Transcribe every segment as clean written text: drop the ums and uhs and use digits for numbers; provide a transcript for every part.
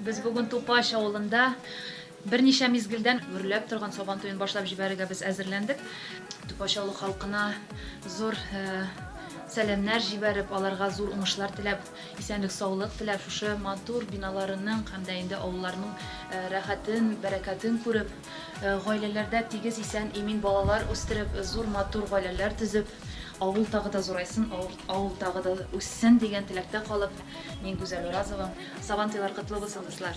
Без бүген Тупач авылында берничә мизгелдән гөрләп торган Сабан туен башлап җибәрергә без әзерләндек. Тупач авылы халкына зур сәламнәр җибәреп, аларга зур уңышлар теләп, исәнлек-саулык теләп, шушы матур биналарының һәм дә инде авылларының рәхәтен, бәрәкәтен күреп, гаиләләрдә тигез, исән, имин балалар үстереп, зур матур гаиләләр төзеп, авыл тагы да зурайсын, авыл тагы да үссен дигән теләктә калып, мин Гүзәл Уразова. Сабантуйлар котлы булсын, дуслар!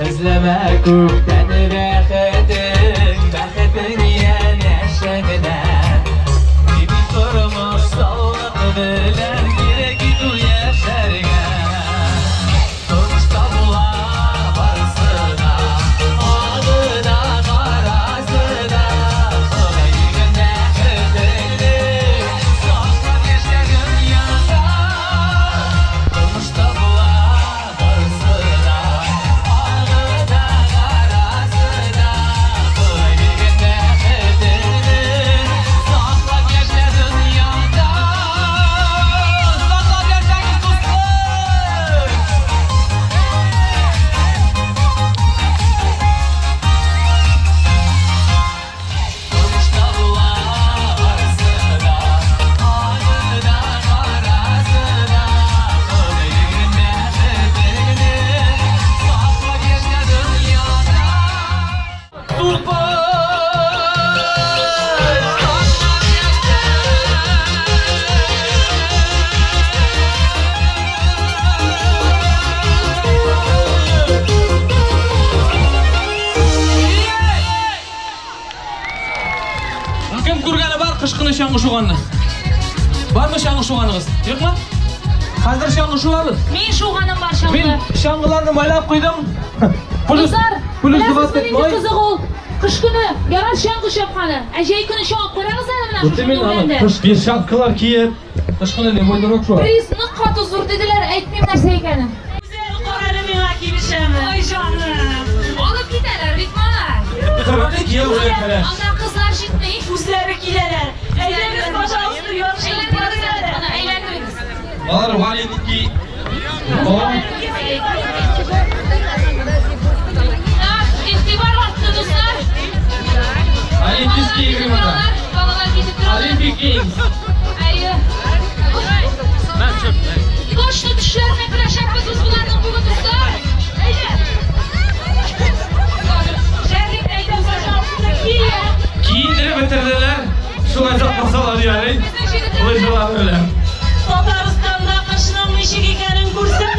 Эзләмә күктән бәхетең, бәхетең янәшәңдә. Тик тормыш саулык белән кирәк итү яшәргә. Тормышта була барысы да, аны да, карасы да. Ходай биргән бәхетеңне саклап яшә дөньяда. Тормышта була барысы да, агы да, карасы да. Ходай биргән бәхетеңне саклап яшә дөньяда. Саклап яшәгез, дуслар! Тормышта була барысы да, агы да, карасы да. Ходай биргән бәхетеңне саклап яшә дөньяда. Тупай! Саклап яшә! Кем күргәне бар кыш көне чаңгы шуганны? Бармы чаңгы шуганыгыз? Юкмы? Хәзер чаңгы шуабыз. Мин шуганым бар чаңгы. Мин чаңгыларны майлап куйдым. Плюс, Дуслар, плюс беләсезме 20 нинди май. кызык ул? Кыш көне ярар чаңгы чапканы. Ә җәй көне чабып карагыз әле менә шушы үләндә. Кыш перчаткалар киеп. Кыш көне любой дурак шуа. Приз нык каты зур диделәр, әйтмим нәрсә икәнен. Гүзәл, карале миңа килешәме? Ой, җаным. Алып китәләр бит малай. Хөрмәтле кияү белән кәләш. Анда кызлар җитми. Үзләре киләләр. Әйдәгез, пожалуйста, ярышып Әйләндерегез әле моны, әйләндерегез. Алар валенки. Так, игътибар артты, дуслар. Олимпийские игры монда. Балалар китеп торалар. Олимпик Games. Әйе. Точно төшләренә керәчәкбез без боларның бүген, дуслар. Әйдә. Шәһит, әйдә, пожалуйста, кил. Киендереп бетерделәр. Шулай сакласалар ярый. Безнең җегетләр. Лыжалар белән. Татарстанда кышның ничек икәнен күрсәт.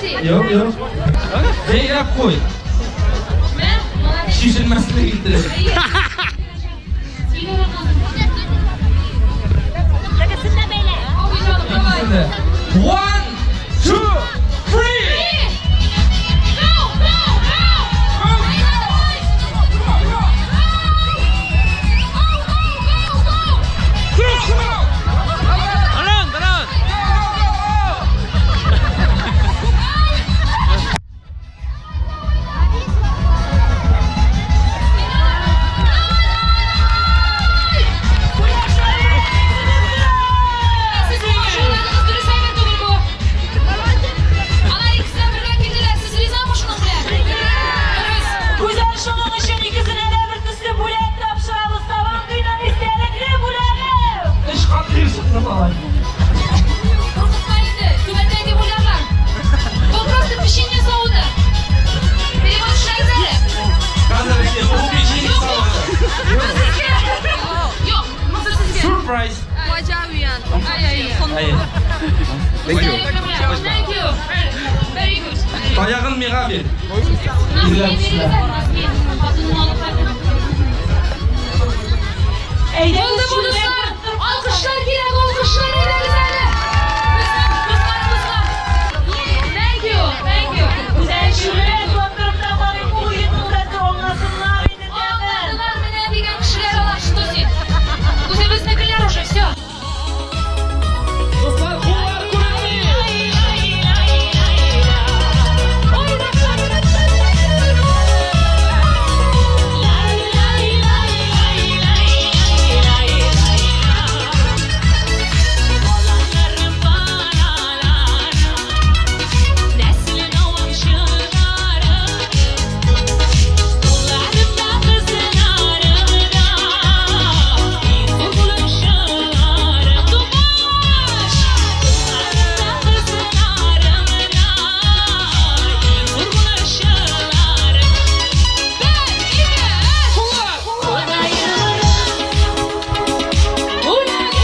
Юк, юк. Бәйләп куй. Чишелмәслек итеп. One, two, three! Гүзәл, шуның өчен икесенә дә бер төсле бүләк тапшырабыз. Сабан туеның истәлекле бүләге. Өч кат чыкты, малай. Куркытма инде, түбәндәге бүләк. Бу просто печенье савыты. Перевод эшләгез. Хәзер инде бу печенье савыты. Юк, монысы сезгә. Сюрприз. Әйе. Thank you. Thank you. Very good. Таягын миңа бир. Носки бирегез әле, носки. Хатынын алып кайтып. Булды бу, дуслар. Алкышлар кирәк, алкышлар әйдәгез әле. Безнең дусларыбызга. Thank you. Thank you. Гүзәл, чүлмәк батырып та карыйк, уенның да аңласыннар инде тәмен. Аңладылар, менә дигән кешеләр алар, что син? Үзебезнекеләр уже, все. Дуслар, куллар күренми. Ой, рәхмәт.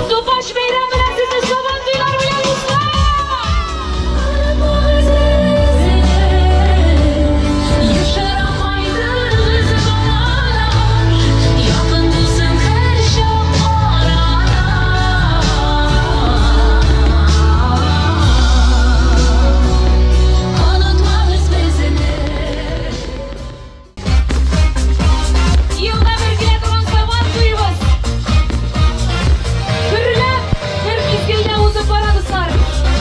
Тупаш бәйрәм белән сезне Сабан туйлар белән, дуслар! Елда бер килә торган Сабан туебыз. Гөрләп, бер мизгелдә узып бара, дуслар.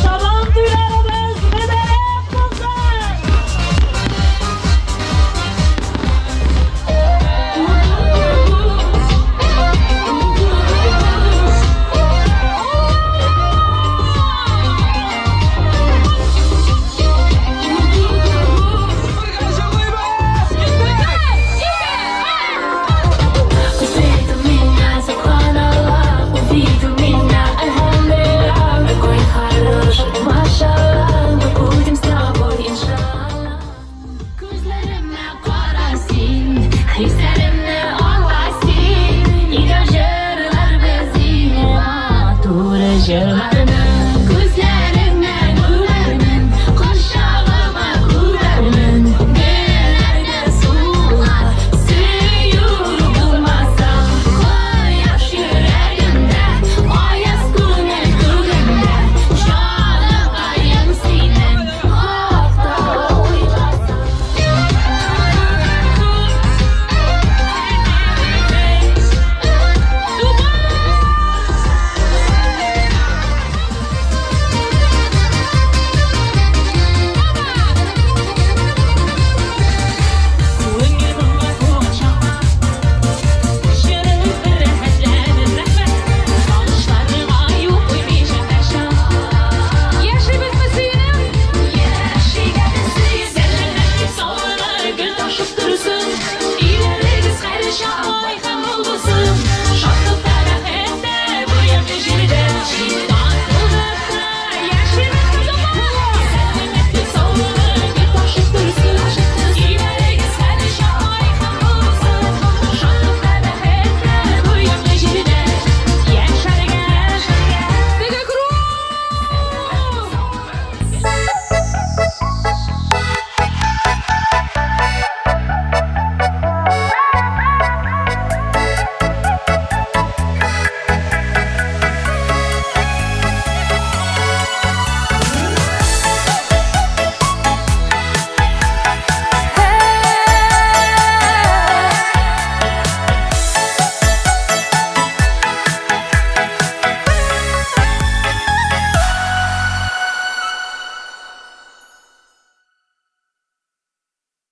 Сабан туйларыбыз мөбарәк булсын! Бергә җырлыйбыз. Увидел меня, субханаллах, увидел меня, альхамдулиллах, какой хороший, машаллах, мы будем с тобой, иншаллах. Күзләремә кара син, хисләремне аңла син, нигә җырларбыз иң матур җырларны.